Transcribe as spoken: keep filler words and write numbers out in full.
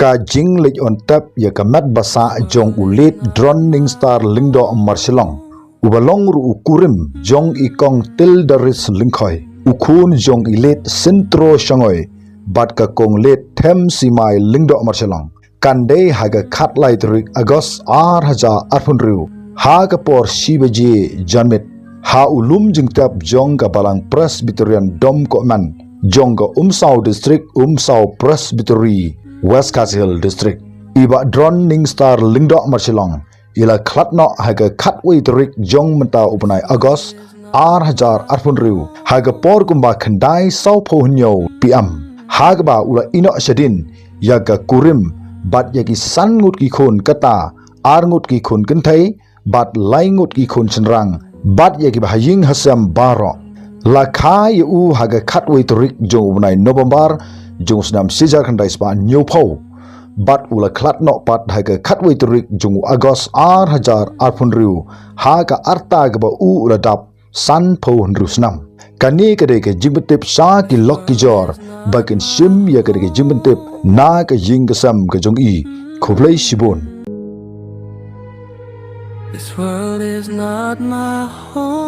Ka jingleit on tep ïa ka met ba sah jong u late Dron Ningstar Lyngdoh Marshillong, uba long ruh u kurim jong i kong Tildaris Lyngkhoi, u khun jong i late Syntro Shangoi bad ka kong late Themsimai Lyngdoh Marshillong, kan dei ha ka khatlai tarik August ar hajar arphew hynriew, ha ka por shi baje janmiet, ha u lum jingtep jong ka Balang Presbyterian Domkohman jong ka Umsaw District, Umsaw Presbytery, West Khasi Hills District. I Bah Dron Ningstar Lyngdoh Marshillong i la khlad noh ha ka khatwei tarik jong mynta u bnai August ar hajar arphew hynriew, ha ka por kumba khyndai sawphew hynñiew P M, ha kaba u la ïehnoh shadien ïa ka kurim bad ïa ki san ngut ki khun kata, ar ngut ki khun kynthei bad lai ngut ki khun shynrang, bad ïa ki bahaïing hasem baroh. La kha ïa u ha ka khatwei tarik jong u bnai November jong u snem shi hajar khyndai spah hynñiewphew, bad u la khlad noh pat ha ka khatwei tarik jong u August ar hajar arphew hynriew, ha ka rta kaba u u la dap sanphew hynriew snem. Kane ka dei ka jingpyntip sha ki lok ki jor ba kin shim ïa ka dei ka jingpyntip na ka ïing ka sem ka jong i. Khublei shibun. This world is not my home.